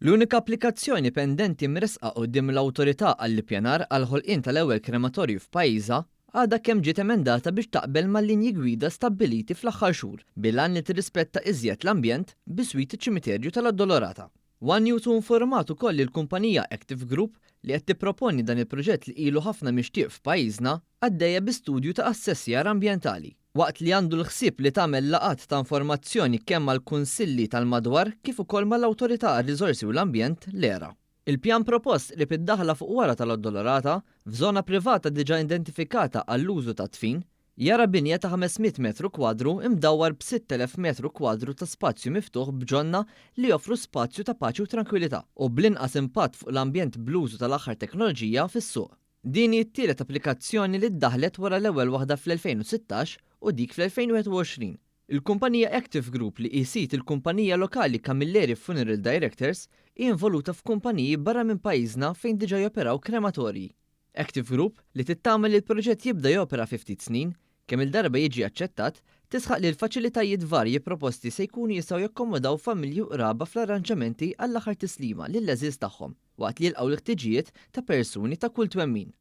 L-unika applikazzjoni pendenti mressqa quddiem l-Awtorità għall-Ippjanar għall-ħolqien tal-ewwel krematorju f'pajjiżha għadha kemm ġiet emendata biex taqbel mal-linji gwida stabbiliti fl-aħħar xhur bil-għan li tirrispetta iżjed l-ambjent biswit iċ-ċimiterju tal-Addolorata. One News hu informat ukoll li l-kumpanija Active Group li qed tipproponi dan il-proġett li ilu ħafna mixtieq f'pajjiżna għaddejja bi studju ta' assessjar ambjentali. Waqt li għandu l-ħsieb li tagħmel laqgħat ta' informazzjoni kemm mal-kunsilli tal-madwar kif ukoll mal-Awtorità għar-Riżorsi u l-Ambjent, l-ERA. Il-pjan propost qrib id-daħla fuq wara tal-Addolorata, f'żona privata diġà identifikata għall-użu tad-dfin, jara binja ta' 500 metru kwadru imdawwar b'6,000 metru kwadru ta' spazju miftuħ b'ġonna li joffru spazju ta' paċi u trankwilità u bl-inqas impatt fuq l-ambjent bl-użu tal-aħħar teknoloġija fis-suq. Din hi t-tielet applikazzjoni li ddaħħlet wara l-ewwel waħda fl-2016 u dik fl-2021. Il-kumpanija Active Group li hi sid il-kumpanija lokali Camilleri Funeral Directors hi involuta f'kumpaniji barra minn pajjiżna fejn diġà joperaw krematorji. Active Group, li tittama li l-proġett jibda jopera fi ftit snin, kemm-il darba jiġi aċċettat, tisħaq li l-faċilitajiet varji proposti se jkunu jistgħu jakkomodaw familji u qraba fl-arranġamenti għall-aħħar tislima lill-għeżież tagħhom, waqt li jilqgħu l-ħtiġijiet ta' persuni ta' kull twemmin.